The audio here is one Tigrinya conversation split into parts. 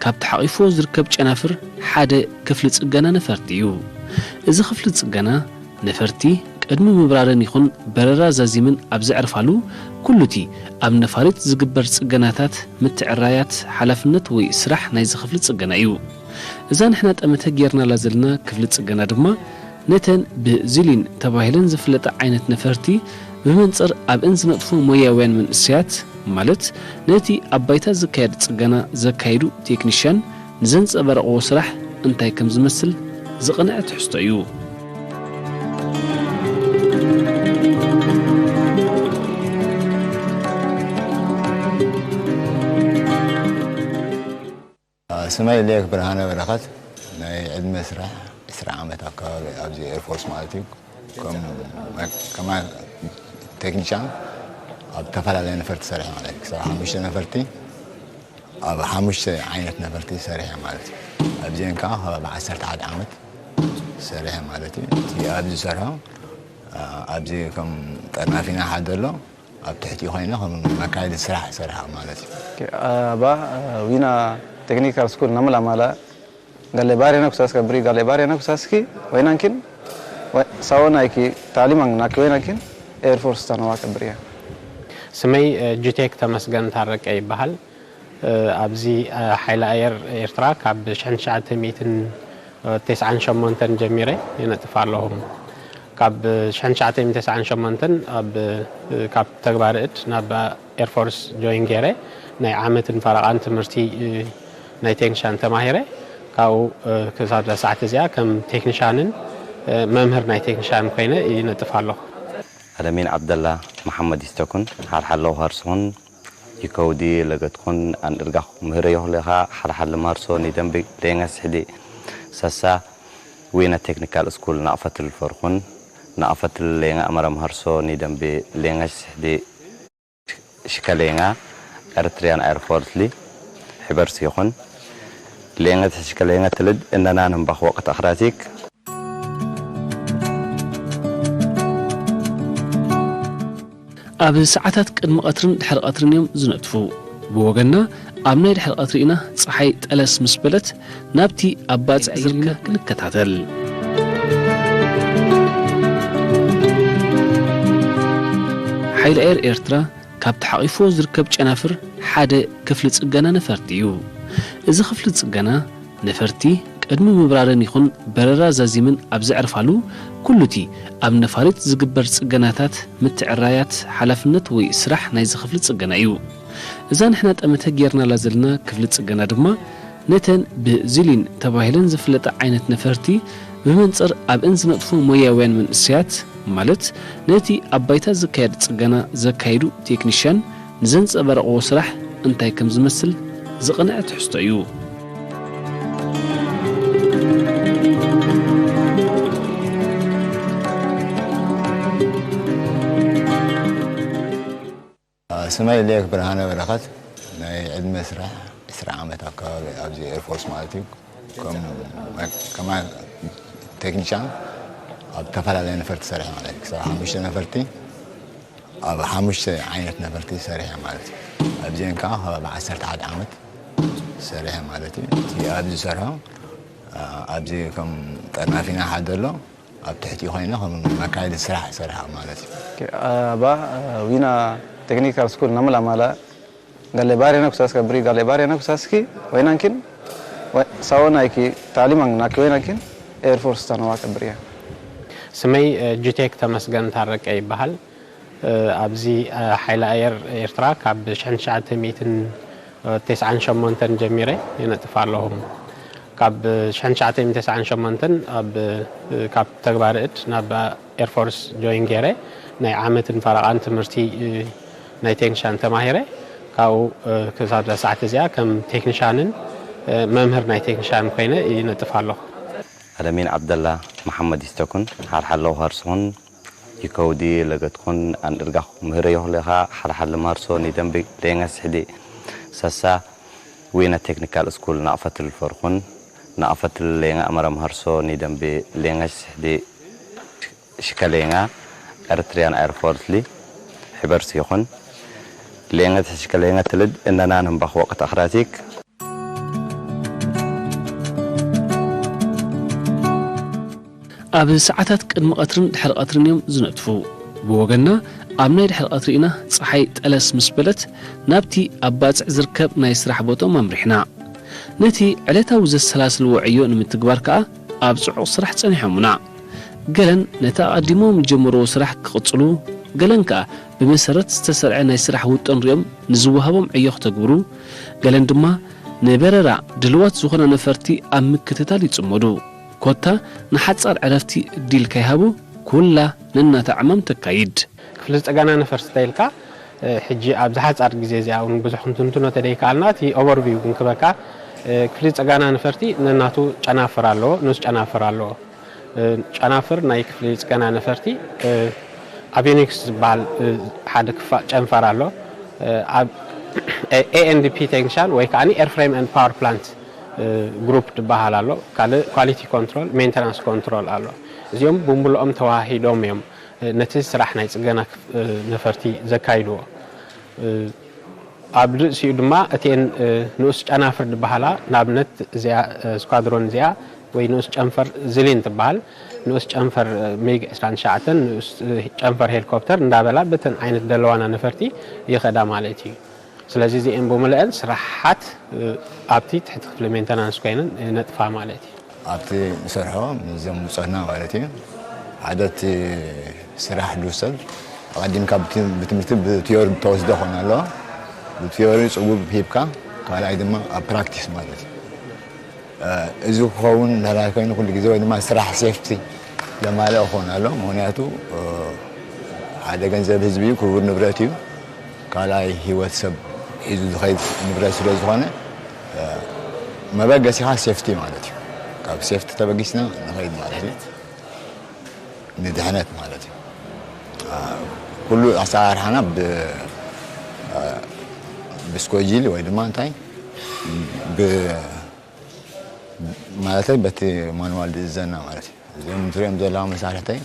ካብ ተሓቒፍዎ ዝርከብ ጨናፍር ሓደ ክፍሊ ጽገና ነፈርቲ እዩ። እዚ ክፍሊ ጽገና ነፈርቲ ቅድሚ ምብራርን ይኹን በረራ ዛዚምን ኣብ ዘዕርፋሉ ኩሉቲ ኣብ ነፋሪት ዝግበር ጽገናታት ምትዕራያት ሓላፍነት ወይ ስራሕ ናይዚ ክፍሊ ጽገና እዩ። እዛ ንሕና ጠመተ ጌርናላ ዘለና ክፍሊ ጽገና ድማ ነተን ብዚሊን ተባሂለን ዝፍለጣ ዓይነት ነፈርቲ ብመንጽር ኣብእን ዝነጥፉ ሞያውያን መንእሰያት፣ ማለት ነቲ ኣብ ባይታ ዝካየድ ጽገና ዘካይዱ ቴክኒሽያን ንዘንጸባረቕዎ ስራሕ እንታይ ከም ዝመስል ዝቕንዐ ትሕዝቶ እዩ። ስመይ ሌክ ብርሃነ በረኸት፣ ናይ ዕድመ ስራሕ ዕስራ ዓመት ኣካባቢ ኣብዚ ኤርፎርስ ማለት እዩ። ከም ከም ቴክኒሻን ኣብ ዝተፈላለየ ነፈርቲ ሰሪሐ ማለት እዩ። ክሳብ ሓሙሽተ ነፈርቲ ኣብ ሓሙሽተ ዓይነት ነፈርቲ ሰሪሐ ማለት እዩ። ኣብዚአን ከዓ ከባቢ ዓሰርተ ሓደ ዓመት ሰሪሐ ማለት እዩ። እቲ ኣብዚ ዝሰርሖ ኣብዚ ከም ጠርናፊ ናይ ሓደ ኣሎ፣ ኣብ ትሕቲ ኮይነ ከም መካየዲ ስራሕ ሰርሓ ማለት እዩ። Aba wina teknikal skul namla mala galle bare na kusaska bri galle bare na kusaski wainankin sawonaiki talimang naki wainankin air force tanawa kabriya. ስመይ ጂቴክ ተመስገን ታረቀ ይበሃል። ኣብዚ ሓይሊ ኣየር ኤርትራ ካብ ሽሕን ትሽዓተ ሚእትን ተስዓን ሸሞንተን ጀሚረ ይነጥፍ ኣለኹ። ካብ ሽሕን ትሽዓተ ሚእትን ተስዓን ሸሞንተን ኣብ ካብ ተግባር እድ ናብ ኤርፎርስ ጆይን ገይረ ናይ ዓመትን ፈረቓን ትምህርቲ ናይ ቴክኒሻን ተማሂረ። ካብኡ ክሳብ እዛ ሰዓት እዚኣ ከም ቴክኒሻንን መምህር ናይ ቴክኒሻን ኮይነ ይነጥፍ ኣለኹ። Alamin Abdallah Muhammad Istakun halhallo harsun ይከውዲ ለገትኩን ኣንድርጋኹ ምህረ የኹሌኻ ሓልሓል ማርሶ ኒደንቢ ሌንገ ስሕዲ ሰሳ ዊነ ቴክኒካል ስኩል ናቕፈትል ፈርኹን ናቕፈትል ሌንገ ኣመረ ማርሶ ኒደንቢ ሌንገ ስሕዲ ሽከሌንጋ ኤርትሪያን ኤርፎርት ሊ ሕበርስ ይኹን ሌንገ ሽከሌንገ ትልድ እነናን ህምባኽ ወቅት ኣኽራቲክ ኣብ ሰዓታት ቅድሚ ቀትርን ድሕሪ ቀትርን እዮም ዝነጥፉ። ብወገንና ኣብ ናይ ድሕሪ ቀትሪ ኢና ጸሓይ ጠለስ ምስ በለት ናብቲ ኣብ ባጽዕ ዝርከብ ክንከታተል። ሓይሊ ኣየር ኤርትራ ካብ ተሓቒፍዎ ዝርከብ ጨናፍር ሓደ ክፍሊ ጽገና ነፈርቲ እዩ። እዚ ክፍሊ ጽገና ነፈርቲ ቅድሚ ምብራርን ይኹን በረራ ዛዚምን ኣብ ዘዕርፋሉ ኩሉቲ ኣብ ነፋሪት ዝግበር ጽገናታት ምትዕራያት ሓላፍነት ወይ ስራሕ ናይዚ ክፍሊ ጽገና እዩ። እዛ ንሕና ጠመተ ጌርናላ ዘለና ክፍሊ ጽገና ድማ ነተን ብዚሊን ተባሂለን ዝፍለጣ ዓይነት ነፈርቲ ብመንጽር ኣብእን ዝነጥፉ ሞያውያን መንእሰያት ማለት ነቲ ኣብ ባይታ ዝካየድ ጽገና ዘካይዱ ቴክኒሽያን ንዘንጸባረቕዎ ስራሕ እንታይ ከም ዝመስል ዝቕንዐ ትሕዝቶ እዩ። ስመይ ሌክ ብርሃነ በረኸት ናይ ዕድመ ስራሕ ዕስራ ዓመት ኣካባቢ ኣብዚ ኤርፎርስ ማለት እዩ። ከም ቴክኒሻን ኣብ ዝተፈላለየ ነፈርቲ ሰሪሐ ማለት እዩ። ክሳብ ሓሙሽተ ነፈርቲ ኣብ ሓሙሽተ ዓይነት ነፈርቲ ሰሪሐ ማለት እዩ። ኣብዚአን ከዓ ከባቢ ዓሰርተ ሓደ ዓመት ሰሪሐ ማለት እዩ። እቲ ኣብዚ ዝሰርሖ ኣብዚ ከም ጠርናፊና ሓደ ኣሎ፣ ኣብ ትሕቲ ኮይነ ከም መካየዲ ስራሕ ሰርሓ ማለት እዩ። Aba wina technical school namla mala galle bare na kusaska bri galle bare na kusaski wainankin sawonaiki talimang naki wainankin air force tanawa kabriya. ስመይ ጂቴክ ተመስገን ታረቀ ይበሃል። ኣብዚ ሓይሊ ኣየር ኤርትራ ካብ ሽሕን ትሽዓተ ሚእትን ተስዓን ሸሞንተን ጀሚረ ይነጥፍ ኣለኹ። ካብ ሽሕን ትሽዓተ ሚእትን ተስዓን ሸሞንተን ኣብ ካብ ተግባር እድ ናብ ኤርፎርስ ጆይን ገይረ ናይ ዓመትን ፈረቓን ትምህርቲ ናይ ቴክኒሻን ተማሂረ። ካብኡ ክሳብ እዛ ሰዓት እዚኣ ከም ቴክኒሻንን መምህር ናይ ቴክኒሻን ኮይነ ይነጥፍ ኣለኹ። Alamin Abdallah Muhammad Istakun halhallo harsun ይከውዲ ለገትኩን ኣንድርጋኹ ምህረ የኹሌኻ ሓልሓል ማርሶ ኒደንቢ ሌንገ ስሕዲ ሰሳ ዊነ ቴክኒካል ስኩል ናቕፈትል ፈርኹን ናቕፈትል ሌንገ ኣመረ ማርሶ ኒደንቢ ሌንገ ስሕዲ ሽከሌንጋ ኤርትሪያን ኤርፎርት ሊ ሕበርስ ይኹን ሌንገ ሽከሌንገ ትልድ እነናን ህምባኽ ወቅት ኣኽራቲክ ኣብ ሰዓታት ቅድሚ ቀትርን ድሕሪ ቀትርን እዮም ዝነጥፉ። ብወገንና፣ ኣብ ናይ ድሕሪ ቀትሪ ኢና፣ ጸሓይ ጠለስ ምስ በለት፣ ናብቲ ኣብ ባጽዕ ዝርከብ ናይ ስራሕ ቦቶም ኣምሪሕና። ነቲ ዕለታዊ ዘሰላስልዎ ዕዮ ንምትግባር ከኣ ኣብ ጽዑቕ ስራሕ ጸኒሖምና። ገለን ነቲ ኣቐዲሞም ዝጀመርዎ ስራሕ ክቕጽሉ፣ ገለን ከኣ ብመሰረት ዝተሰርዐ ናይ ስራሕ ውጥን ሪኦም ንዝወሃቦም ዕዮ ክተግብሩ፣ ገለን ድማ ንበረራ ድልዋት ዝኾና ነፈርቲ ኣብ ምክትታል ይጽመዱ። ኮታ ንሓጻር ዕረፍቲ ዲል ከይሃቡ፣ ኩላ ነናታ ዕማም ተካይድ። ክፍሊ ዝጸገና ነፈርቲ ተይልካ፣ እ፣ ሕጂ ኣብዚ ሓጻር ግዜ እዚኣ እውን ብዙሕ ክንትንትኖ ተደይከኣልና፣ እቲ ኦቨርቪው ግን ክበካ፣ እ፣ ክፍሊ ዝጸገና ነፈርቲ ነናቱ ጨናፍር ኣለዎ፣ ንኡስ ጨናፍር ኣለዎ። እ፣ ጨናፍር ናይ ክፍሊ ዝጸገና ነፈርቲ፣ እ፣ ኣቪዮኒክስ ዝበሃል፣ እ፣ ሓደ ክፋ-፣ ጨንፈር ኣሎ። እ፣ ኣብ ኤ-፣ ኤ ኤንድ ፒ ቴክኒሻን ወይ ከኣ ኤርፍሬም ኤንድ ፓወር ፕላንት፣ እ፣ ግሩፕ ዝበሃል ኣሎ። ካልእ ኳሊቲ ኮንትሮል፣ ሜንተናንስ ኮንትሮል ኣሎ። እዚኦም ብምሉኦም ተዋሂዶም እዮም፣ እ፣ ነቲ ስራሕ ናይ ጽገና ክፍ-፣ እ፣ ነፈርቲ ዘካይድዎ። እ፣ ኣብ ርእሲኡ ድማ እተን፣ እ፣ ንኡስ ጨናፍር ዝበሃላ፣ ንኣብነት እዚኣ፣ እ፣ ስኳድሮን እዚኣ ወይ ንኡስ ጨንፈር ዝሊን ትበሃል፣ ንኡስ ጨንፈር፣ እ፣ ሚግ ዕስራን ትሽዓተን፣ ንኡስ፣ እ፣ ጨንፈር ሄሊኮፕተር እንዳበላ በተን ዓይነት ደለዋና ነፈርቲ ይኸዳ ማለት እዩ። ስለዚ እዚአን ብምልአን ስራሓት፣ እ፣ ኣብቲ ትሕቲ ክፍሊ ሜንተናንስ ኮይነን ይነጥፋ ማለት እዩ። ኣብቲ ንሰርሖ ምስዞም ብጾትና ማለት እዩ። ሓደ እቲ ስራሕ ድውሰድ ኣቐዲምካ ብት-፣ ብትምህርቲ ብቲዮሪ ተወስዶ ክኾን ኣለዎ። ብቲዮሪ ጽጉብ ሂብካ፣ ካልኣይ ድማ ኣብ ፕራክቲስ ማለት እዩ። እ፣ እዚ ክኸውን እንድሕር ኮይኑ ኩሉ ግዜ ወይ ድማ ስራሕ ሴፍቲ ዘማልአ ክኸውን ኣለዎ። ምኽንያቱ፣ እ፣ ሓደ ገንዘብ ህዝቢ እዩ፣ ክቡር ንብረት እዩ። ካልኣይ ህይወት ሰብ ሒዙ ዝኸይድ ንብረት ስለ ዝኾነ፣ እ፣ መበገሲኻ ሴፍቲ ማለት እዩ። ካብ ሴፍቲ ተበጊስና ንኸይድ ማለት እዩ። ንድሕነት ማለት እዩ። እ፣ ኩሉ ኣሰራርሓና ብ-፣ እ፣ ብስኮጂል ወይ ድማ እንታይ ብ-፣ ማለተይ በቲ ማንዋል ዝእዘና ማለት እዩ። እዚኦም ትሪኦም ዘለዋ መሳርሕተይ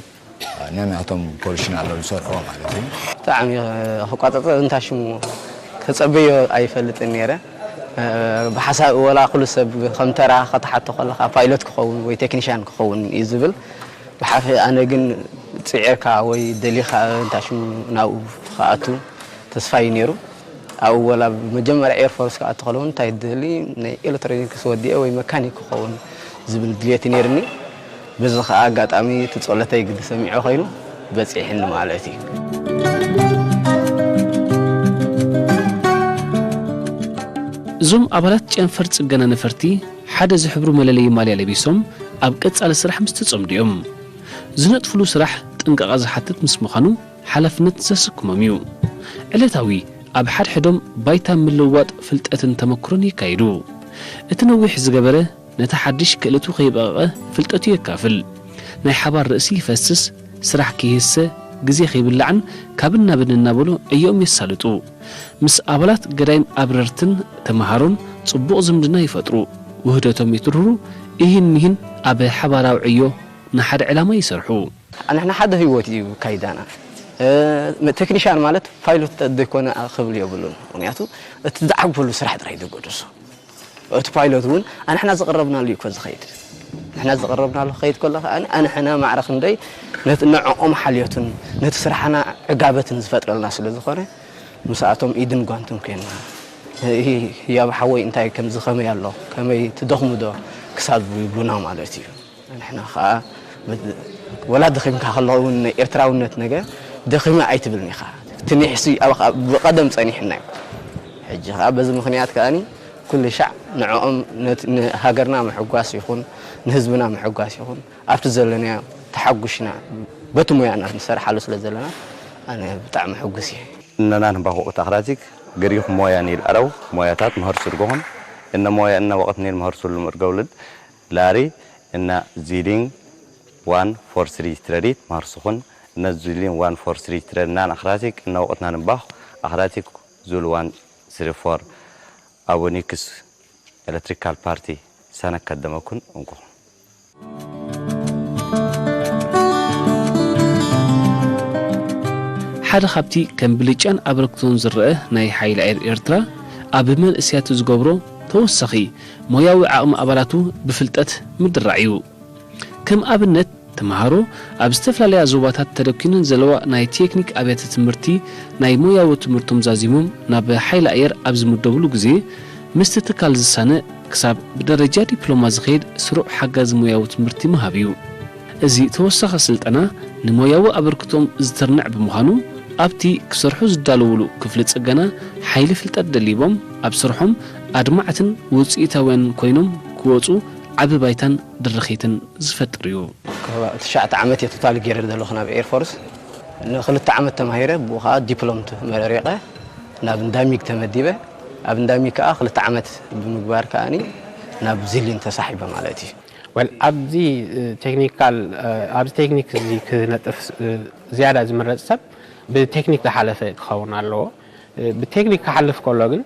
ነናቶም ፖርሽን ኣለዉ ዝሰርሕዎ ማለት እዩ። ብጣዕሚ ክቋጸጸር እንታይ ሽሙ ተጸበዮ ኣይፈልጥን ነይረ። ብሓሳብ ወላ ኩሉ ሰብ ከም ተራ ከተሓቶ ከለኻ ፓይሎት ክኸውን ወይ ቴክኒሻን ክኸውን እዩ ዝብል። ብሓፈ ኣነ ግን ጽዒርካ ወይ ደሊኻ እንታይ ሽሙ ናብኡ ክኣቱ ተስፋ እዩ ነይሩ። ኣብኡ ወላ መጀመርያ ኤርፎርስ ክኣቱ ከለውን እንታይ ትደሊ ናይ ኤሌክትሮኒክስ ወዲኤ ወይ መካኒክ ክኸውን ዝብል ድልየት ነይርኒ። በዚ ኸዓ ኣጋጣሚ እቲ ጸሎተይ ግዲ ሰሚዖ ኮይኑ በጺሕኒ ማለት እዩ። እዞም ኣባላት ጨንፈር ጽገና ነፈርቲ ሓደ ዝሕብሩ መለለዪ ማልያ ለቢሶም ኣብ ቀጻሊ ስራሕ ምስ ተጸምዱ እዮም። ዝነጥፍሉ ስራሕ ጥንቃቐ ዝሓትት ምስ ምዃኑ ሓላፍነት ዘስክሞም እዩ። ዕለታዊ ኣብ ሓድሕዶም ባይታ ምልውዋጥ ፍልጠትን ተመክሮን የካይዱ። እቲ ነዊሕ ዝገበረ ነቲ ሓድሽ ክእለቱ ከይበቐቐ ፍልጠቱ የካፍል። ናይ ሓባር ርእሲ ይፈስስ፣ ስራሕ ከይህሰ፣ ግዜ ከይብላዕን ካብን ናብን እናበሉ ዕዮኦም የሳልጡ። ምስ ኣባላት ገዳይም ኣብረርትን ተመሃሮን ጽቡቕ ዝምድና ይፈጥሩ። ውህደቶም የትርሩ፣ እሂን ምሂን ኣብ ሓባራዊ ዕዮ ንሓደ ዕላማ ይሰርሑ። ንሕና ሓደ ህይወት እዩ ካይዳና። እ፣ ቴክኒሻን ማለት ፓይሎት ዘይኮነ ክብል የብሉን። ምኽንያቱ እቲ ዝዓግበሉ ስራሕ ጥራይ እዩ ዘገድሶ። እቲ ፓይሎት እውን ኣንሕና ዝቐረብናሉ እዩ እኮ ዝኸይድ። ንሕና ዝቐረብናሉ ክኸይድ ከሎ ከኣ ኣንሕና ማዕረ ክንደይ ነቲ ንዕኦም ሓልዮትን ነቲ ስራሕና ዕጋበትን ዝፈጥረልና ስለ ዝኾነ ምስኣቶም ኢድን ጓንትን ኮይንና፣ "እሂ ህያብ ሓወይ እንታይ ከምዚ ከመይ ኣሎ? ከመይ ትደኽሙ ዶ?" ክሳብ ይብሉና ማለት እዩ። ንሕና ኸዓ መት-፣ ወላ ደኺምካ ከለኻ እውን ናይ ኤርትራውነት ነገር ደኺመ ኣይትብልን ኢኻ። እቲ ኒሕሲ ኣባኻ ብቐደም ጸኒሕና እዩ። ሕጂ ኸዓ በዚ ምኽንያት ከኣኒ ኩሉ ሻዕ ንዕኦም ነት-፣ ንሃገርና ምሕጓስ ይኹን ንህዝብና ምሕጓስ ይኹን ኣብቲ ዘለናዮ ተሓጉሽና በቲ ሞያና ንሰርሓሉ ስለ ዘለና ኣነ ብጣዕሚ ሕጉስ እየ። እነና ንባኹ እታ ክላሲክ ገሪኹ ሞያ ኒል ኣረው ሞያታት መኸር ስርጎኹን እነ ሞያ እነ ወቕት ኒል መኸር ሱሉ ምርገውልድ ላሪ እና ዚሊንግ ዋን ፎር ስሪ ትረዲት ማርሱኹን እነ ዚሊንግ ዋን ፎር ስሪ ትረድናን ኣኽራቲክ እነ ወቕትና ንባኽ ኣኽራቲክ ዙል ዋን ስሪ ፎር ኣቦኒክስ ኤለክትሪካል ፓርቲ ሰነክ ከደመኩን እንኩኹም። ሓደ ካብቲ ከም ብልጫን ኣበርክቶን ዝረአ ናይ ሓይሊ ኣየር ኤርትራ ኣብ መንእሰያቱ ዝገብሮ ተወሳኺ ሞያዊ ዓቕሚ ኣባላቱ ብፍልጠት ምድራዕ እዩ። ከም ኣብነት ተምሃሮ ኣብ ዝተፈላለያ ዞባታት ተደኲነን ዘለዋ ናይ ቴክኒክ ኣብያተ ትምህርቲ ናይ ሞያዊ ትምህርቶም ዛዚሞም ናብ ሓይሊ ኣየር ኣብ ዝምደብሉ ግዜ፣ ምስቲ ትካል ዝሳነ ክሳብ ብደረጃ ዲፕሎማ ዝኸይድ ስሩዕ ሓጋዚ ሞያዊ ትምህርቲ ምሃብ እዩ። እዚ ተወሳኺ ስልጠና ንሞያዊ ኣበርክቶም ዝትርንዕ ብምዃኑ፣ ኣብቲ ክሰርሑ ዝዳለውሉ ክፍሊ ጽገና ሓይሊ ፍልጠት ደሊቦም ኣብ ስርሖም ኣድማዕትን ውጽኢታውያንን ኮይኖም ክወጹ ዓቢ ባይታን ድርኺትን ዝፈጥር እዩ። ትሽዓተ ዓመት እየ ቶታል ገይረ ዘለኹ ናብ ኤርፎርስ። ንክልተ ዓመት ተማሂረ፣ ብኡ ከዓ ዲፕሎም መረሪቐ ናብ እንዳሚግ ተመዲበ። ኣብ እንዳሚግ ከዓ ክልተ ዓመት ብምግባር ከዓኒ ናብ ዚሊን ተሳሒበ ማለት እዩ። ወል ኣብዚ ቴክኒካል ኣብዚ ቴክኒክ እዚ ክነጥፍ ዝያዳ ዝምረፅ ሰብ ብቴክኒክ ዝሓለፈ ክኸውን ኣለዎ። ብቴክኒክ ክሓልፍ ከሎ ግን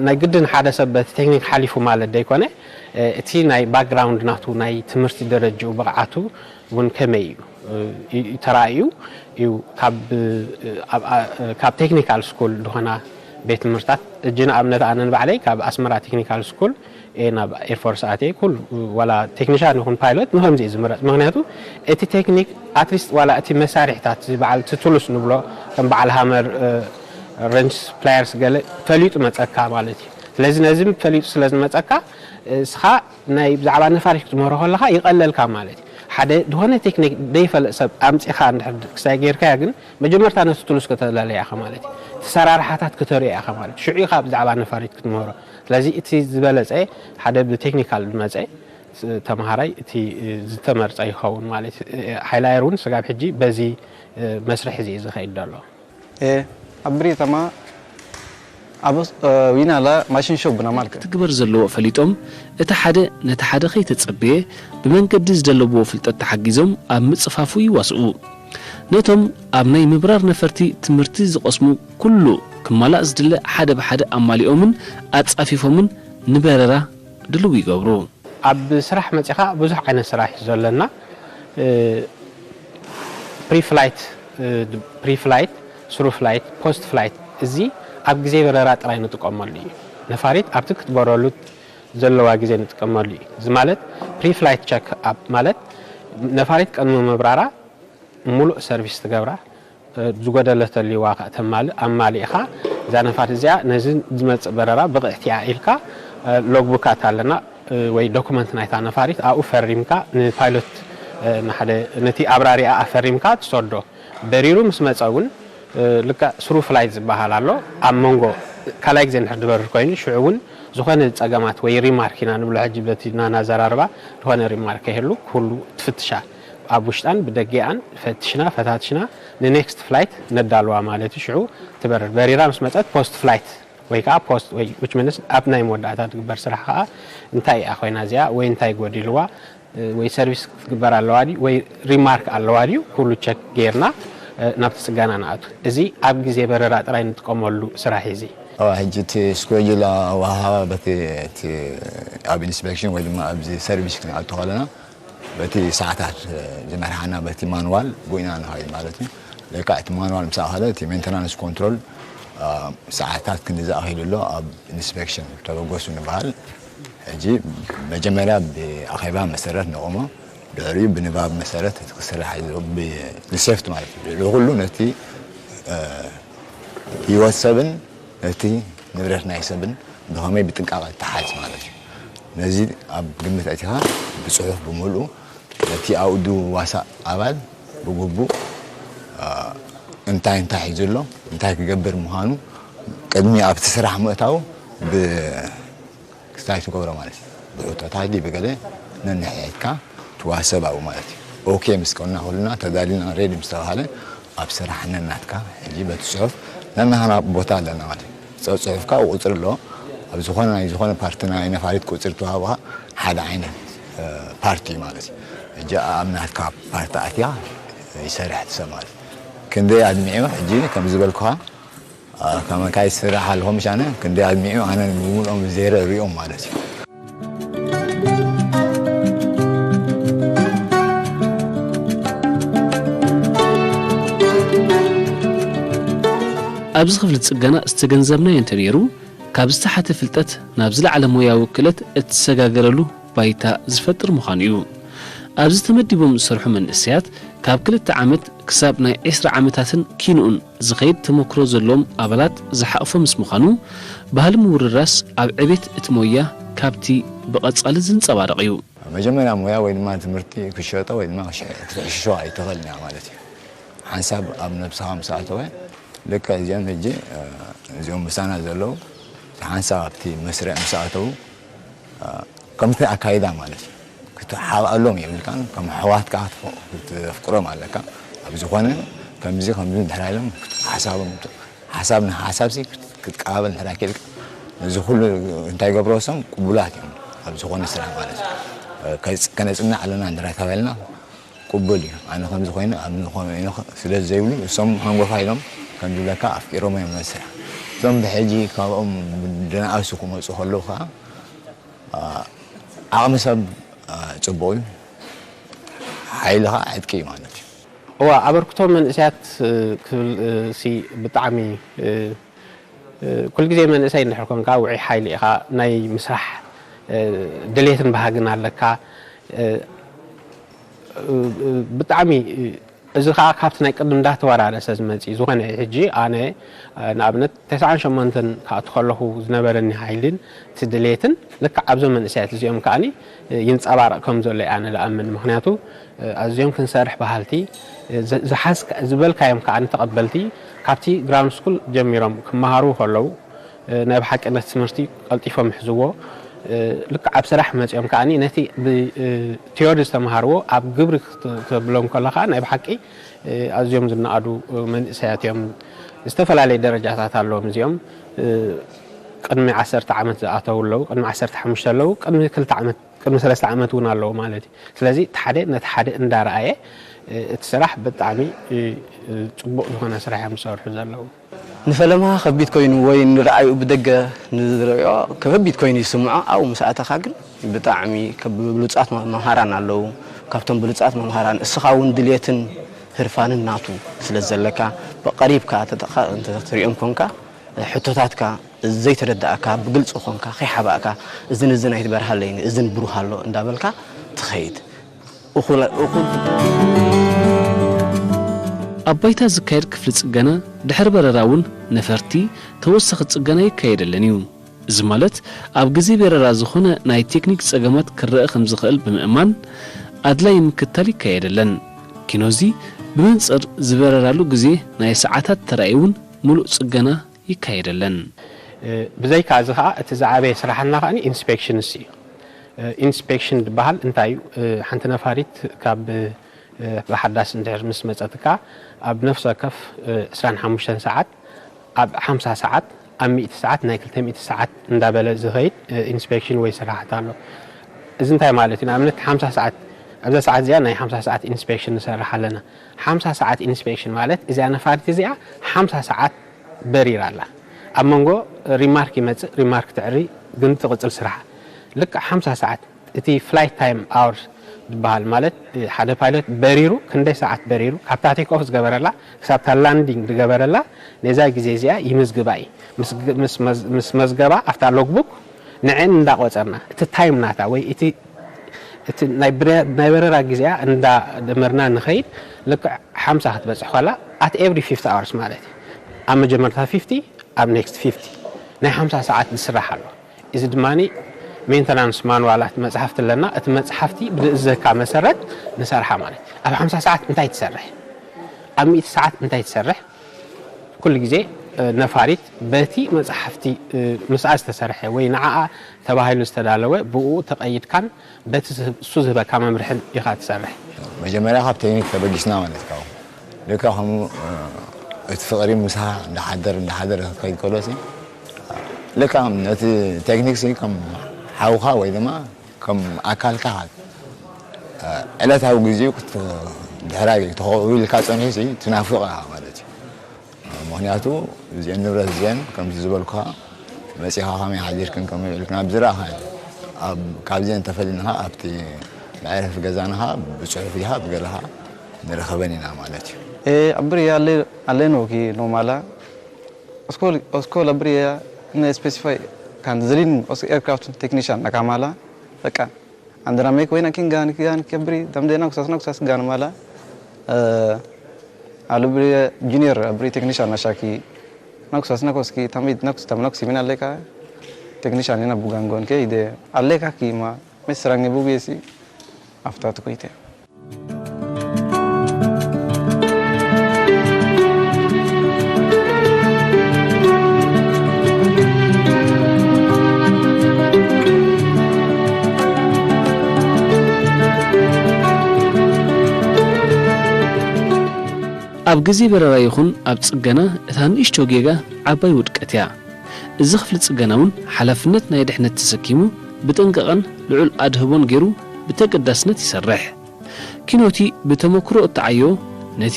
ናይ ግድን ሓደ ሰብ በቲ ቴክኒክ ሓሊፉ ማለት ዘይኮነ፣ እቲ ናይ ባክግራውንድ ናቱ ናይ ትምህርቲ ደረጃኡ ብቕዓቱ እውን ከመይ እዩ ተራእዩ እዩ። ካብ ቴክኒካል ስኩል ዝኾና ቤት ትምህርታት እጂ ንኣብነት ኣነ ንባዕለይ ካብ ኣስመራ ቴክኒካል ስኩል እየ ናብ ኤርፎርስ ኣትየ። ኩሉ ዋላ ቴክኒሻን ይኹን ፓይሎት ንኸምዚ እዩ ዝምረፅ። ምክንያቱ እቲ ቴክኒክ ኣትሊስት ዋላ እቲ መሳርሕታት በዓል ትቱሉስ ንብሎ ከም በዓል ሃመር፣ ረንች፣ ፕላየርስ ገለ ፈሊጡ መፀካ ማለት እዩ። ስለዚ ነዚ ፈሊጡ ስለ ዝመፀካ እስኻ ናይ ብዛዕባ ነፋሪት ክትምህሮ ከለኻ ይቐለልካ ማለት እዩ። ሓደ ዝኾነ ቴክኒክ ዘይፈልጥ ሰብ ኣምፂኻ እንድሕር ክሳይ ጌርካያ ግን መጀመርታ ነቲ ቱሉስ ከተለለያ ኢኻ ማለት እዩ። እቲ ሰራርሓታት ከተርእያ ኢኻ ማለት እዩ። ሽዑ ኢኻ ብዛዕባ ነፋሪት ክትምህሮ። ስለዚ እቲ ዝበለፀ ሓደ ብቴክኒካል ዝመፀ ተምሃራይ እቲ ዝተመርፀ ይኸውን ማለት እዩ። ሓይሊ ኣየር እውን ስጋብ ሕጂ በዚ መስርሕ እዚ እዩ ዝኸይድ ዘሎ። Eh, a Britama a wiinala mashin shop na malka. ክትግበር ዘለዎ ፈሊጦም፣ እቲ ሓደ ነቲ ሓደ ከይተጸበየ ብመንገዲ ዝደለብዎ ፍልጠት ተሓጊዞም ኣብ ምጽፋፉ ይዋስኡ። ነቶም ኣብ ናይ ምብራር ነፈርቲ ትምህርቲ ዝቐስሙ ኩሉ ክማላእ ዝድለ ሓደ ብሓደ ኣማሊኦምን ኣጻፊፎምን ንበረራ ድልው ይገብሩ። ኣብ ስራሕ መፂኻ ብዙሕ ዓይነት ስራሕ እዩ ዘለና። ፕሪፍላይት ፕሪፍላይት ስሩ ፍላይት ፖስት ፍላይት እዚ ኣብ ግዜ በረራ ጥራይ ንጥቀመሉ እዩ። ነፋሪት ኣብቲ ክትበረሉ ዘለዋ ግዜ ንጥቀመሉ እዩ። እዚ ማለት ፕሪፍላይት ቸክ ኣፕ ማለት ነፋሪት ቅድሚ ምብራራ ሙሉእ ሰርቪስ ትገብራ ዝጎደለ ተልይዋ ከዓ ተማልእ ኣማሊእኻ እዛ ነፋሪት እዚኣ ነዚ ዝመፅእ በረራ ብቕዕቲ እያ ኢልካ ሎግቡካት ኣለና ወይ ዶኩመንት ናይታ ነፋሪት ኣብኡ ፈሪምካ ንፓይሎት ንሓደ ነቲ ኣብራሪኣ ኣፈሪምካ ትሰዶ። በሪሩ ምስ መፀ እውን ልክዕ ስሩ ፍላይት ዝበሃል ኣሎ። ኣብ መንጎ ካልኣይ ግዜ እንድሕር ዝበርር ኮይኑ ሽዑ እውን ዝኾነ ፀገማት ወይ ሪማርክ ኢና ንብሎ ሕጂ በቲ ናና ኣዘራርባ ዝኾነ ሪማርክ ከይህሉ ኩሉ ትፍትሻ። ኣብ ውሽጣን ብደጌኣን ፈትሽና ፈታትሽና ንኔክስት ፍላይት ነዳልዋ ማለት እዩ። ሽዑ ትበርር በሪራ ምስ መፀት ፖስት ፍላይት ወይ ከዓ ፖስት ወይ which means ኣብ ናይ መወዳእታ ትግበር ስራሕ ከዓ እንታይ እያ ኮይና እዚኣ ወይ እንታይ ጎዲልዋ ወይ ሰርቪስ ክትግበር ኣለዋ ድዩ ወይ ሪማርክ ኣለዋ ድዩ ኩሉ ቸክ ጌርና ናብቲ ፅገና ንኣቱ። እዚ ኣብ ግዜ በረራ ጥራይ ንጥቀመሉ ስራሕ እዩ እዚ። ሕጂ እቲ ስኮጅል ኣወሃሃባ በቲ እቲ ኣብ ኢንስፔክሽን ወይ ድማ ኣብዚ ሰርቪስ ክንኣቱ ከለና በቲ ሰዓታት ዝመርሓና በቲ ማንዋል ብኡ ኢና ንኸይድ ማለት እዩ። ለካ እቲ ማንዋል ምስ ኣኸለ እቲ ሜንተናንስ ኮንትሮል ሰዓታት ክንዲ ዝኣኺሉ ኣሎ ኣብ ኢንስፔክሽን ተበገሱ ንበሃል። ሕጂ መጀመርያ ብኣኼባ መሰረት ነቑሞ፣ ድሕሪኡ ብንባብ መሰረት እቲ ክስራሕ እዩ ንሴፍቲ ማለት እዩ። ልዕሊ ኩሉ ነቲ ህይወት ሰብን ነቲ ንብረት ናይ ሰብን ብኸመይ ብጥንቃቐ ተሓዝ ማለት እዩ። ነዚ ኣብ ግምት ኣእቲኻ ብፅሑፍ ብምልኡ ነቲ ኣብኡ ድዋሳእ ኣባል ብግቡእ እንታይ እንታይ ሒዙ ኣሎ እንታይ ክገብር ምዃኑ ቅድሚ ኣብቲ ስራሕ ምእታው ብ ክስታይ ትገብሮ ማለት እዩ። ብሕቶታት ድዩ ብገለ ነንሕድሕድካ ትዋሰብ ኣብኡ ማለት እዩ። ኦኬ ምስ ኮና ኩልና ተዳሊና ሬዲ ምስ ተባሃለ ኣብ ስራሕ ነናትካ ሕጂ በቲ ፅሑፍ ነናህና ቦታ ኣለና ማለት እዩ። ፅሑፍካ ቁፅሪ ኣለዎ። ኣብ ዝኾነ ናይ ዝኾነ ፓርቲ ናይ ነፋሪት ቁፅሪ ተዋህብኻ ሓደ ዓይነት ፓርቲ እዩ ማለት እዩ። ሕጂ ኣብ ናትካ ፓርቲ ኣትያ ይሰርሕ እቲ ሰብ ማለት እዩ። ክንደይ ኣድሚዑ ሕጂ ከም ዝበልኩኻ ከመካይ ስራሕ ኣለኹ ምሻነ ክንደይ ኣድሚዑ ኣነ ብምሉኦም ዜረ ሪኦም ማለት እዩ። ኣብዚ ክፍሊ ጽገና ዝተገንዘብናዮ እንተነይሩ፣ ካብ ዝተሓተ ፍልጠት ናብ ዝለዓለ ሞያዊ ክእለት እትሰጋገረሉ ባይታ ዝፈጥር ምዃኑ እዩ። ኣብዚ ተመዲቦም ዝሰርሑ መንእሰያት ካብ ክልተ ዓመት ክሳብ ናይ ዕስራ ዓመታትን ኪንኡን ዝኸይድ ተመክሮ ዘለዎም ኣባላት ዝሓቕፈ ምስ ምዃኑ፣ ባህሊ ምውርራስ ኣብ ዕቤት እቲ ሞያ ካብቲ ብቐጻሊ ዝንጸባረቕ እዩ። መጀመርያ ሞያ ወይ ድማ ትምህርቲ ክትሸጦ ወይ ድማ ክትሕሽሾ ኣይትኽእልን እያ ማለት እዩ። ሓንሳብ ኣብ ነብስኻ ምስ ኣተወ፣ ልክዕ እዚኦም ሕጂ፣ እ፣ እዚኦም ምሳና ዘለዉ፣ እቲ ሓንሳብ ኣብቲ መስርዕ ምስ ኣተዉ፣ እ፣ ከምቲ ኣካይዳ ማለት እዩ። ክትሓብኣሎም የብልካን፣ ከም ኣሕዋትካ ክትፈ-፣ ክተፍቅሮም ኣለካ። ኣብ ዝኾነ ከምዚ፣ ከምዚ እንድሕር ኢሎም፣ ሓሳቦም፣ ሓሳብ ንሓሳብሲ ክት-፣ ክትቀባበል እንድሕር ኬድካ፣ ነዚ ኩሉ እንታይ ገብሮ፣ እሶም ቅቡላት እዮም ኣብ ዝኾነ ስራሕ ማለት እዩ። እ፣ ከጽ-፣ ከነጽንዕ ኣለና እንድሕር ተባሂልና፣ ቅቡል እዩ። ኣነ ከምዚ ኮይኑ፣ ኣብ ዝኾነ ኮይኑ ስለ ዘይብሉ፣ እሶም ሃንጎፋ ኢሎም ከም ዝብለካ ኣፍቂሮም እዮም መስርሕ። እዞም ብሕጂ ካብኦም ዝነኣሱ ክመጹ ከለዉ ከኣ፣ ኣ፣ ዓቕሚ ሰብ፣ ኣ፣ ጽቡቕ እዩ። ሓይሊ ከኣ ዕጥቂ እዩ ማለት እዩ። እዋ፣ ኣበርክቶ መንእሰያት፣ እ፣ ክብል፣ እ፣ ሲ ብጣዕሚ፣ እ፣ እ፣ ኩሉ ግዜ መንእሰይ እንድሕር ኮንካ ውዑይ ሓይሊ ኢኻ፣ ናይ ምስራሕ፣ እ፣ ድሌትን ባህግን ኣለካ። እ፣ እ፣ እ፣ ብጣዕሚ፣ እ፣ እዚ ኸኣ ካብቲ ናይ ቅድም እንዳተወራረሰ ዝመጽእ እዩ። ዝኾነ ሕጂ ኣነ፣ እ፣ ንኣብነት ተስዓን ሸሞንተን ክኣቱ ከለኹ ዝነበረኒ ሓይልን እቲ ድሌትን ልክዕ ኣብዞም መንእሰያት እዚኦም ከኣኒ፣ እ፣ ይንጸባረቕ ከም ዘሎ እየ ኣነ ዝኣምን። ምኽንያቱ፣ እ፣ ኣዝዮም ክንሰርሕ በሃልቲ፣ እ፣ ዝ-፣ ዝሓዝካ-፣ ዝበልካዮም ከኣ ንተቐበልቲ፣ ካብቲ ግራውንድ ስኩል ጀሚሮም ክመሃሩ ከለዉ፣ እ፣ ናይ ብሓቂ ነቲ ትምህርቲ ቀልጢፎም ይሕዝዎ። እ፣ ልክዕ ኣብ ስራሕ መጺኦም ከኣኒ ነቲ ብ-፣ እ፣ ቲዮሪ ዝተምሃርዎ ኣብ ግብሪ ክት-፣ ክተብሎም ከሎ ከኣ ናይ ብሓቂ፣ እ፣ ኣዝዮም ዝነኣዱ፣ እ፣ መንእሰያት እዮም። ዝተፈላለየ ደረጃታት ኣለዎም እዚኦም። እ፣ ቅድሚ ዓሰርተ ዓመት ዝኣተዉ ኣለዉ፣ ቅድሚ ዓሰርተ ሓሙሽተ ኣለዉ፣ ቅድሚ ክልተ ዓመት ቅድሚ ሰለስተ ዓመት እውን ኣለዉ ማለት እዩ። ስለዚ እቲ ሓደ ነቲ ሓደ እንዳረኣየ፣ እ፣ እቲ ስራሕ ብጣዕሚ፣ እ፣ እ፣ ጽቡቕ ዝኾነ ስራሕ እዮም ዝሰርሑ ዘለዉ። ንፈለማ ከቢድ ኮይኑ ወይ ንረኣዩ ብደገ ንዝርእዮ ከቢድ ኮይኑ ይስምዖ። ኣብኡ ምስ ኣተኻ ግን ብጣዕሚ ከብ-፣ ብሉጻት መ-፣ መምሃራን ኣለዉ። ካብቶም ብሉጻት መምሃራን እስኻ እውን ድልየትን ህርፋንን ናቱ ስለ ዘለካ ብቐሪብካ ተጠኻ-፣ እንተ ትሪኦም ኮንካ ሕቶታትካ ዘይተረዳእካ ብግልጺ ኮንካ ከይሓባእካ እዝን እዝን ኣይትበርሃለይን እዝን ብሩህ ኣሎ እንዳበልካ ትኸይድ። እኹል፣ እኹል። ኣብ ባይታ ዝካየድ ክፍሊ ጽገና ድሕሪ በረራ እውን ነፈርቲ ተወሳኺ ጽገና ይካየደለን እዩ። እዚ ማለት ኣብ ግዜ በረራ ዝኾነ ናይ ቴክኒክ ጸገማት ክረኣ ከም ዝኽእል ብምእማን ኣድላይ ምክትታል ይካየደለን። ኪኖዚ ብመንጽር ዝበረራሉ ግዜ ናይ ሰዓታት ተራእዩ እውን ምሉእ ጽገና ይካየደለን። እ፣ ብዘይካ እዚ ኸኣ እቲ ዝዓበየ ስራሕና ኸኣ ኢንስፔክሽንስ እዩ። እ፣ ኢንስፔክሽን ዝበሃል እንታይ እዩ? እ፣ ሓንቲ ነፋሪት ካብ፣ እ፣ ብሓዳስ እንድሕር ምስ መጸትካ ኣብ ነፍሲ ወከፍ፣ እ፣ ዕስራን ሓሙሽተን ሰዓት፣ ኣብ ሓምሳ ሰዓት፣ ኣብ ሚእቲ ሰዓት፣ ናይ ክልተ ሚእቲ ሰዓት እንዳበለ ዝኸይድ፣ እ፣ ኢንስፔክሽን ወይ ስራሕቲ ኣሎ። እዚ እንታይ ማለት እዩ? ንኣብነት ሓምሳ ሰዓት፣ ኣብዛ ሰዓት እዚኣ ናይ ሓምሳ ሰዓት ኢንስፔክሽን ንሰርሕ ኣለና። ሓምሳ ሰዓት ኢንስፔክሽን ማለት እዚኣ ነፋሪት እዚኣ ሓምሳ ሰዓት በሪራ ኣላ። ኣብ መንጎ ሪማርክ ይመጽእ፣ ሪማርክ ተዕሪ፣ ግን ትቕጽል ስርሓ። ልክዕ ሓምሳ ሰዓት፣ እቲ ፍላይት ታይም ኣወርስ ዝበሃል፣ ማለት ሓደ ፓይለት በሪሩ፣ ክንደይ ሰዓት በሪሩ፣ ካብታ ቴክ ኦፍ ዝገበረላ ክሳብ እታ ላንዲንግ ዝገበረላ፣ ነዛ ግዜ እዚኣ ይምዝግባ እዩ። ምስ ግ-፣ ምስ መዝ-፣ ምስ መዝገባ ኣብታ ሎግቡክ ንዕን እንዳቆጸርና፣ እቲ ታይም ናታ ወይ እቲ፣ እቲ ናይ ብረ-፣ ናይ በረራ ግዜኣ እንዳደመርና ንኸይድ፣ ልክዕ ሓምሳ ክትበጽሕ ከላ፣ at every fifty hours ማለት እዩ። ኣብ መጀመርታ ፊፍቲ፣ ኣብ ኔክስት ፊፍቲ ናይ ሓምሳ ሰዓት ዝስራሕ ኣሎ። እዚ ድማ ሜንተናንስ ማንዋላት መጽሓፍቲ ኣለና። እቲ መጽሓፍቲ ብዝእዘካ መሰረት ንሰርሓ ማለት እዩ። ኣብ ሓምሳ ሰዓት እንታይ ትሰርሕ? ኣብ ሚእቲ ሰዓት እንታይ ትሰርሕ? ኩሉ ግዜ፣ እ፣ ነፋሪት በቲ መጽሓፍቲ፣ እ፣ ምስኣ ዝተሰርሐ ወይ ንዓኣ ተባሂሉ ዝተዳለወ ብኡ ተቐይድካን በቲ ዝህብ-፣ እሱ ዝህበካ መምርሕን ኢኻ ትሰርሕ። መጀመርያ ካብ ቴክኒክ ተበጊስና ማለት እዩ። ልክዕ ከምኡ፣ እ፣ እቲ ፍቕሪ ምሳኻ እንዳሓደር፣ እንዳሓደር ክትከይድ ከሎ ሲ፣ ልክዕ ነቲ ቴክኒክ ሲ ከም ሓውኻ ወይ ድማ ከም ኣካልካ፣ እ፣ ዕለታዊ ግዜኡ ክት-፣ ድሕራይ ተኸዊልካ ጸኒሑ ሲ ትናፍቕ ኢኻ ማለት እዩ። ምኽንያቱ እዚአን ንብረት እዚአን ከምዚ ዝበልኩኻ መጺኻ ከመይ ሓዲርክን ከመይ ውዒልክን ኣብ ዝረኣኻዮ፣ ኣብ፣ ካብዚአን ተፈሊና ኸኣ ኣብቲ መዕረፊ ገዛና ኸኣ ብጽሑፍ ኢኻ ብገለ ኸኣ ንረኽበን ኢና ማለት እዩ። Eh, abri alle, alle no ki no mala. Oskol, oskol abri ya ne specify kan zilin os aircraft technician na kamala. Baka. Andra mek wena kin gan gan kebri tamde nakusas nakusas gan mala. Alubri junior abri technician na shaki. Nakusas nakoski tamid nakus tam nakusi min aleka. Technician ina bugangon ke ide aleka ki ma mesrangi bugesi. Aftat kuite. ኣብ ግዜ በረራ ይኹን ኣብ ጽገና፣ እታ ንእሽቶ ጌጋ ዓባይ ውድቀት እያ። እዚ ክፍሊ ጽገና እውን ሓላፍነት ናይ ድሕነት ተሰኪሙ፣ ብጥንቃቐን ልዑል ኣድህቦን ገይሩ ብተገዳስነት ይሰርሕ። ኪኖቲ ብተመክሮ እተዓዮ፣ ነቲ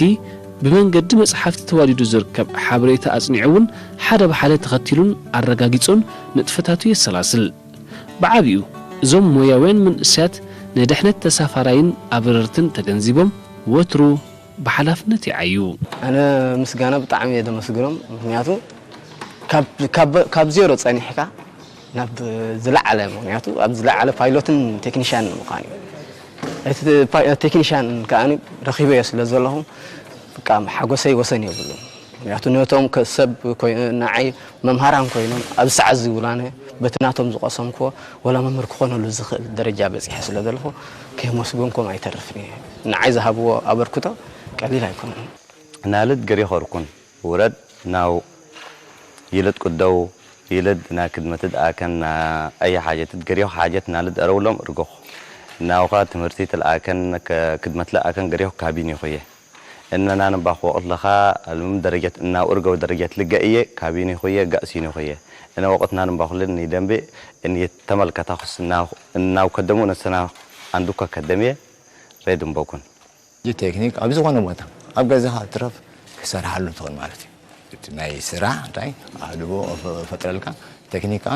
ብመንገዲ መጽሓፍቲ ተዋዲዱ ዝርከብ ሓበሬታ ኣጽኒዑ እውን ሓደ ብሓደ ተኸቲሉን ኣረጋጊጹን ንጥፈታቱ የሰላስል። ብዓቢኡ እዞም ሞያውያን መንእሰያት ንድሕነት ተሳፋራይን ኣብረርትን ተገንዚቦም ወትሩ ብሓላፍነት ይዓዩ። ኣነ ምስጋና ብጣዕሚ እየ ዘመስግኖም። ምኽንያቱ ካብ፣ ካብ፣ ካብ ዜሮ ጸኒሕካ ናብ ዝለዓለ፣ ምኽንያቱ ኣብ ዝለዓለ ፓይሎትን ቴክኒሻን ምዃን እዩ። እቲ ፓ-፣ ቴክኒሻን ከኣ ረኺበዮ ስለ ዘለኹ ብቃ ሓጎሰይ ወሰን የብሉን። ምኽንያቱ ነቶም ከ-፣ ሰብ ኮይ-፣ ንዓይ መምሃራን ኮይኖም ኣብዚ ሰዓት እዚ ውላነ በቲ ናቶም ዝቐሰምክዎ ወላ መምህር ክኾነሉ ዝኽእል ደረጃ በጺሐ ስለ ዘለኹ ከየመስገንኩም ኣይተርፍን እየ። ንዓይ ዝሃብዎ ኣበርክቶ ቀሊል ኣይኮነን። ናልድ ገሪኾርኩን ውረድ ናው ይልድ ቅደው ይልድ ና ክድመትድ ኣከን ና ኣይ ሓጀትድ ገሪኹ ሓጀት ናልድ ኣረውሎም እርጎኹ ናውኻ ትምህርቲ ትልኣከን ከ-፣ ክድመት ለኣከን ገሪኹ ካቢን ይኹየ። እነና ንባኽ ወቕት ለኻ ኣልምም ደረጀት እናው እርገው ደረጀት ልገ እየ ካቢኒ ኹየ ጋእሲኒ ኹየ። እነ ወቕትና ንባኹልን ንደንቤ እንየት ተመልከታኹስ እናው፣ እናው ከደሙ ነሰና ኣንዱካ ከደምየ ሬድ እምበኩን። እዚ ቴክኒክ ኣብ ዝኾነ ቦታ ኣብ ገዛኻ ትረፍ ክሰርሓሉ ትኽእል ማለት እዩ። እቲ ናይ ስራሕ እንታይ ኣድቦ ፈጥረልካ ቴክኒክ ከዓ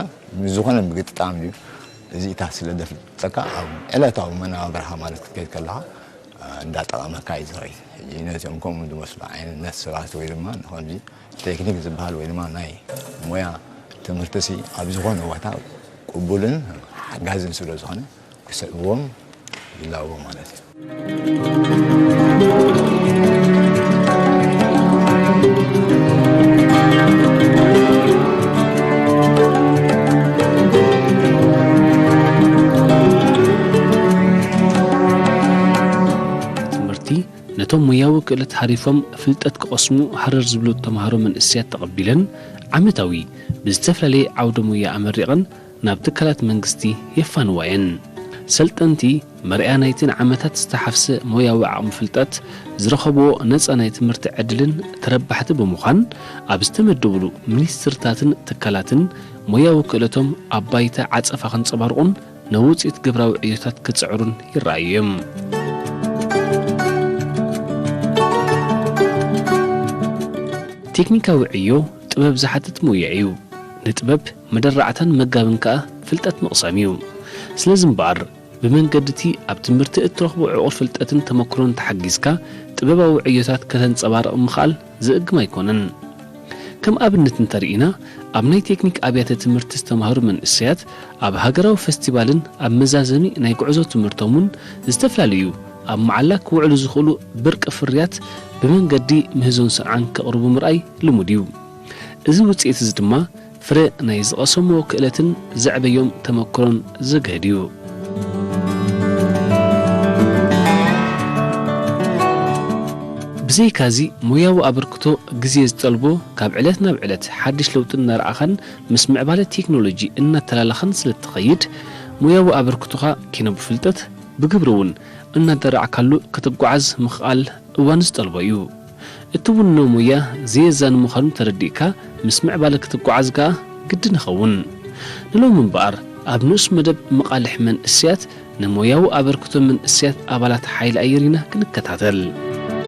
ዝኾነ ምግጥጣም እዩ። እዚኢታት ስለ ዘፍልጠካ ኣብ ዕለታዊ መነባብሮኻ ማለት ክትከይድ ከለኻ እንዳጠቐመካ እዩ ዝኸይድ። ሕጂ ነዚኦም ከምኡ ዝመስሉ ዓይነት ሰባት ወይ ድማ ንኸምዚ ቴክኒክ ዝበሃል ወይ ድማ ናይ ሞያ ትምህርትሲ ኣብ ዝኾነ ቦታ ቅቡልን ሓጋዝን ስለ ዝኾነ ክስዕብዎም ይላቦ ማለት እዩ። ትምህርቲ ነቶም ሞያዊ ክእለት ሃሪፎም ፍልጠት ክቐስሙ ሃረር ዝብሉ ተምሃሮ መንእሰያት ተቐቢለን ዓመታዊ ብዝተፈላለየ ዓውደ ሞያ ኣመሪቐን ናብ ትካላት መንግስቲ የፋንዋ እየን። ሰልጠንቲ መርኣያ ናይቲ ንዓመታት ዝተሓፍሰ ሞያዊ ዓቕሚ ፍልጠት ዝረኸብዎ ነጻ ናይ ትምህርቲ ዕድልን ተረባሕቲ ብምዃን ኣብ ዝተመደብሉ ሚኒስትርታትን ትካላትን ሞያዊ ክእለቶም ኣብ ባይታ ዓጸፋ ከንጸባርቑን ንውጽኢት ግብራዊ ዕዮታት ክጽዕሩን ይረኣዩ እዮም። ቴክኒካዊ ዕዮ ጥበብ ዝሓትት ሞያ እዩ። ንጥበብ መደራዕታን መጋብን ከኣ ፍልጠት ምቕሳም እዩ። ስለዚ እምበኣር ብመንገዲ እቲ ኣብ ትምህርቲ እትረኽቦ ዕቑር ፍልጠትን ተመክሮን ተሓጊዝካ ጥበባዊ ዕዮታት ከተንጸባርቕ ምኽኣል ዝእግም ኣይኮነን። ከም ኣብነት እንተርኢና ኣብ ናይ ቴክኒክ ኣብያተ ትምህርቲ ዝተማህሩ መንእሰያት ኣብ ሃገራዊ ፈስቲቫልን ኣብ መዛዘሚ ናይ ጉዕዞ ትምህርቶምን ዝተፈላለዩ ኣብ መዓላ ክውዕሉ ዝኽእሉ ብርቂ ፍርያት ብመንገዲ ምህዞን ስርዓን ከቕርቡ ምርኣይ ልሙድ እዩ። እዚ ውጽኢት እዚ ድማ ፍረ ናይ ዝቐሰምዎ ክእለትን ዘዕበዮም ተመክሮን ዘግህድ እዩ። ብዘይካዚ ሞያዊ ኣበርክቶ ግዜ ዝጠልቦ ካብ ዕለት ናብ ዕለት ሓድሽ ለውጢ እናረኣኻን ምስ ምዕባለ ቴክኖሎጂ እናተላለኻን ስለ እትኸይድ ሞያዊ ኣበርክቶኻ ኪነ ብፍልጠት ብግብሪ እውን እናደራዕካሉ ክትጓዓዝ ምኽኣል እዋን ዝጠልቦ እዩ። እትውንኖ ሞያ ዘየዛኒ ምዃኑ ተረዲእካ ምስ ምዕባለ ክትጓዓዝ ከኣ ግድን ይኸውን። ንሎሚ እምበኣር ኣብ ንኡስ መደብ መቓልሕ መንእሰያት ንሞያዊ ኣበርክቶ መንእሰያት ኣባላት ሓይሊ ኣየር ኢና ክንከታተል።